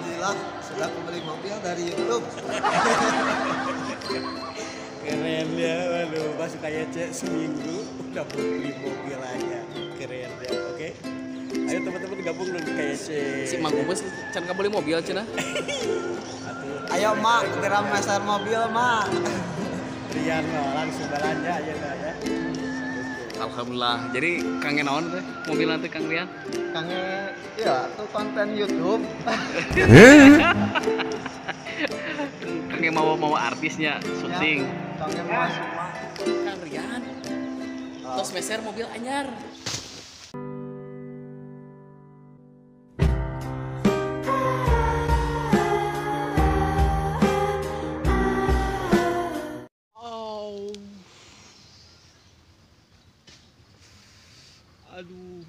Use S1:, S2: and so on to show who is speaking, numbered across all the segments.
S1: Alhamdulillah sudah membeli mobil dari YouTube.
S2: Keren ya, waduh, masuk kayak cek seminggu udah beli mobil aja. Keren ya, oke. Ayo teman-teman gabung dong kayak C.
S3: Si Mang Gumus can kabeli mobil cenah.
S1: Ayo mak, geram meser mobil mak.
S2: Rian langsung belanja aja ya.
S3: Alhamdulillah. Jadi kangen naon teh mobil nanti Kang Rian?
S1: Kangen ya tuh konten YouTube.
S3: Kangen mau artisnya syuting.
S1: Ya, kangen mau semua.
S3: Kang Rian. Tos meser mobil anyar.
S2: Aduh.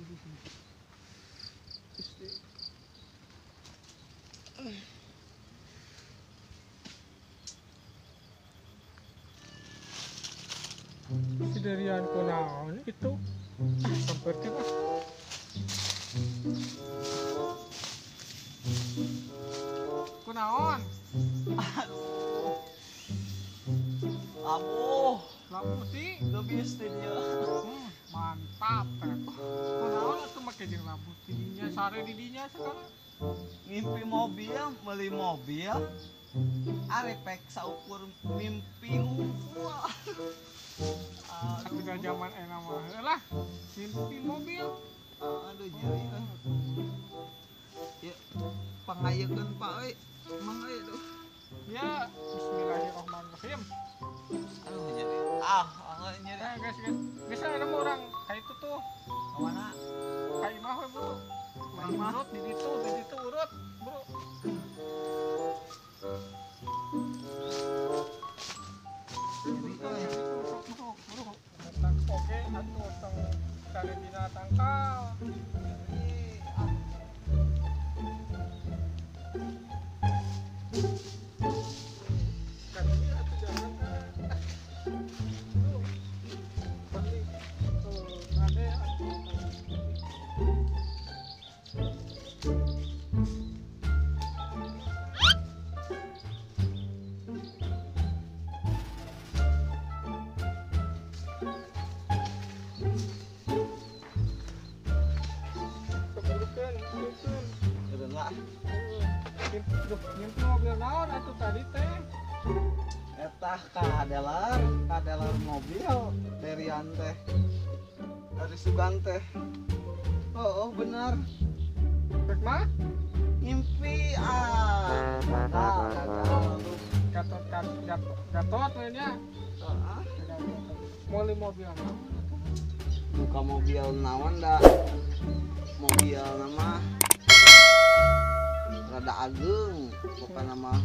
S4: Si Derian kunaon itu sampeurkeun ah. Kunaon?
S1: Aduh. Labuh,
S4: labuh ti
S1: lebih dinya.
S4: Mantap. Kunaon atuh make jeung labuh ti dinya sare di dinya sekarang.
S1: Mimpi mobil, beli mobil. Arepek saukur mimpi unggul.
S4: Atuh da zaman enak mah lah mimpi mobil.
S1: Aduh nyeri ah. Ya pangayekeun Pak euy. Mang euy tuh.
S4: Ya bismillahirrahmanirrahim.
S1: Aduh nyeri. Ah, nyeri.
S4: Nah, guys, guys. Geus ada orang ka itu tuh.
S1: Ka mana?
S4: Ka imah we, Bro. Urang urut di ditu urut, Bro. Oke, atuh tong cari dina tangkal. Nyimpi mobil naon atuh tadi teh?
S1: Eta kadelar mobil Derian teh. Dari Sugan teh. Oh, benar.
S4: Rek mah?
S1: Ngimpi ah. Gagal.
S4: Gatot gatot we nya.
S1: Heeh.
S4: Meuli mobil naon atuh?
S1: Buka mobil naon da? Mobil nama rada ageng pokokna mah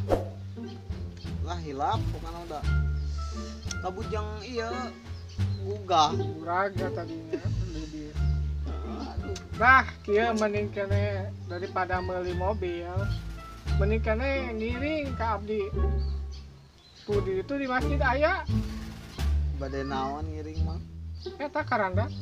S1: lah hilap pokokna udah kabujang iya gugah
S4: guraga tadinya lebih. Nah kieu mending kene daripada meuli mobil mending kene ngiring ka abdi tuh di itu di masjid aya
S1: bade naon ngiring mah
S4: eta karanda.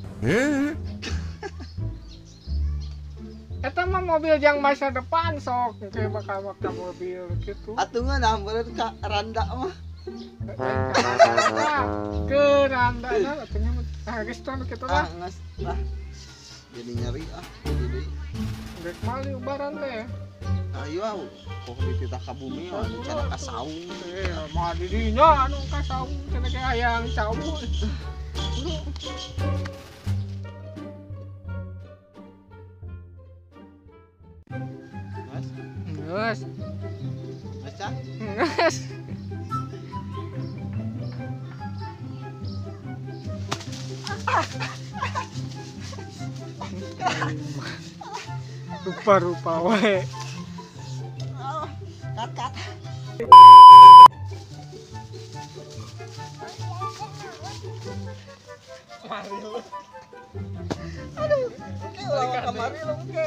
S4: Eta mah mobil yang masa depan sok kayak bakal bakal mobil gitu.
S1: Atuh ngeunah meureun ka randa mah.
S4: Ke randa na atuh nya ah geus tah kitu lah.
S1: Ah geus lah. Jadi nyeri ah jadi.
S4: Rek mali ubaran teh.
S1: Ayo kok dititah ka bumi cenah ka saung.
S4: Mah di dinya anu ka saung cenah ge hayang saung. Geus.
S1: Baca.
S4: Geus. Rupa-rupa wae.
S1: Kat kat. Mari lu. Aduh, oke ulah kamari lu oke.